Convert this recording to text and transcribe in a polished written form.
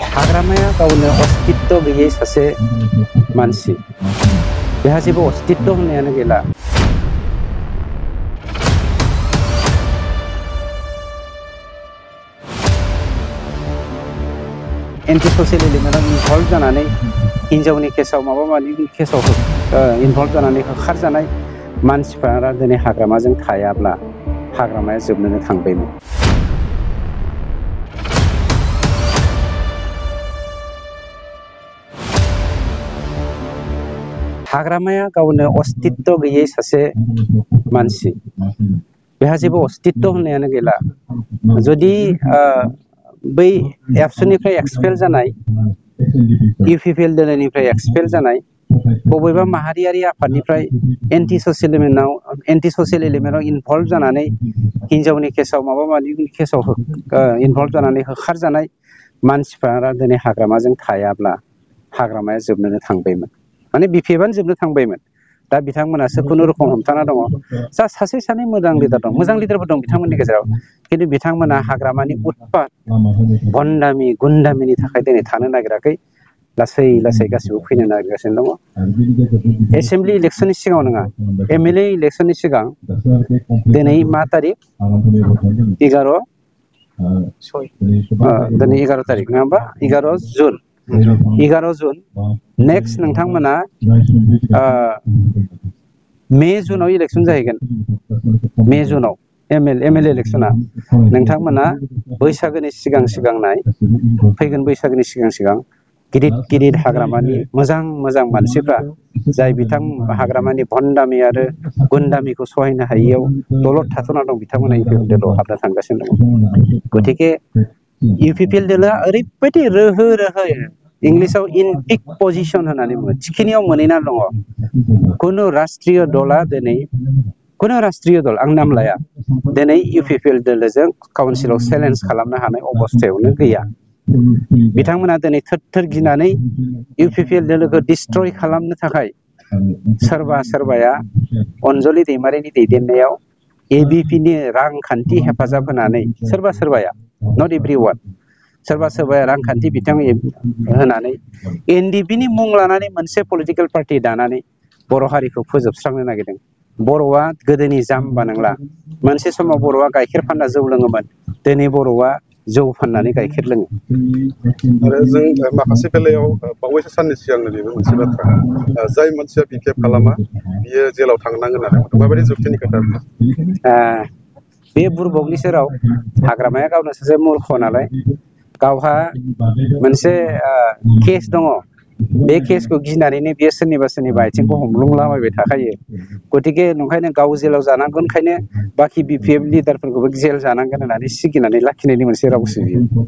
हाग्रामाया गावनो अस्तित्व गैयै सासे मानसि, बेहा जेबो अस्तित्व होननायानो गैला। एन्टि ससियेल एलिमेन्टआव इनभल्भ जानानै हिन्जावनि केसाव माबा माबिनि केसाव इनभल्भ जानानै होखारजानाय मानसिफोरा दिनै हाग्रामाजों थायाब्ला हाग्रामाया जोबनोनो थांबायमोन। हाग्रामाया गावनो अस्तित्व गैयै सासे मानसि, बेहा जेबो अस्तित्व होननायानो गैला। जुदि बै एबसुनिफ्राय एक्सपेल जानाय इउपिपिएल दोलोनिफ्राय एक्सपेल जानाय बबेबा माहारियारि आफादनिफ्राय एन्टि ससियेल एलिमेन्टआव इनभल्भ जानानै हिन्जावनि केसाव माबा माबिनि केसाव इनभल्भ जानानै होखारजानाय मानसिफोरा दिनै हाग्रामाजों थायाब्ला हाग्रामाया जोबनोनो थांबायमोन। माने बिपिएफआनो जोबनो थांबायमोन। दा बिथांमोनासो खुनुरुखुम हमथाना दङ। सासे सानै मोजां लिडार दं, मोजां लिडारबो दं बिथांमोननि गेजेराव, खिन्थु बिथांमोना हाग्रामानि उत्पात भण्डामि गुन्डामिनि थाखाय दिनै थानो नागिराखै, लासै लासै गासिबो फैनो नागिरगासिनो दङ। एसेम्बलि इलेक्सननि सिगाङाव नङा, एमएलए इलेक्सननि सिगां दिनै मा तारिख 11 दिनै 11 तारिख नङा होमबा, 11 जुन 11 जुन नेक्स्ट नोंथांमोना मे जुनाव इलेक्सन जाहैगोन। मे जुनाव एमएलए इलेक्सना नोंथांमोना बैसागोनि सिगां सिगांनाय, फैगोन बैसागोनि सिगां सिगां गिदिर गिदिर हाग्रामानि मोजां मोजां मानसिफ्रा जाय बिथां हाग्रामानि भण्डामि आरो गुन्डामिखौ सहायनो हायियाव दलद थाथ'ना दं, बिथांमोना इउपिपिएल दोलोआव हाबना थांगासिनो दङ। गतिके इउपिपिएल दोलोआ ओरैबायदि रोहो रोहो इंलिसाव इन पिक पजिशन होननानै बुङो, थिखिनियाव मोनहैना दङ। कुनु राष्ट्रीय दला दिनै कुनु राष्ट्रीय दल आं नाम लाया दिनै इउपिपिएल दोलोजों काउन्सिलाव चेलेन्ज खालामनो हानाय अबस्थायावनो गैया। बिथांमोना दिनै थोर थोर गिनानै इउपिपिएल दोलोखौ डिस्ट्रय खालामनो थाखाय सोरबाया अनजलि दैमारिनि दैदेननायाव एबिपिनि रांखान्थि हेफाजाब होनानै सोरबाया नट एभ्रिवान, सोरबाया रांखान्थि बिथां होनानै एनडिपिनि मुं लानानै मोनसे पलिटिकेल पार्टि दानानै बर' हारिखौ फोजोबस्रांनो नागिरदों। बर'आ गोदोनि जाम्बा नंला। मोनसे समाव बर'आ गाइखेर फानना जौ लोङोमोन, दिनै बर'आ जौ फाननानै गाइखेर लोङो। आरो जों माखासे बेलायाव बावैसो साननि सिगांनो बेबो मोनसे बाथ्रा, जाय मानसिया बिपिएफ खालामा बियो जेलाव थांनांगोन आरो माबायदि जुक्तिनि खोथा? बे बुरबकनि सेराव हाग्रामाया गावनो सासे मूर्ख नालाय, गावहा मोनसे केस दङ। बे केसखौ गिनानैनो बियो सोरनिबा आथिंखौ हमलुंलाबायबाय थाखायो। गतिके नंखायनो गाव जेलाव जानांगोनखायनो बाखि बिपिएफ लिडारफोरखौबो जेल जानांगोन होननानै सिगिनानै लाखिनायनि मोनसे रावसो बियो।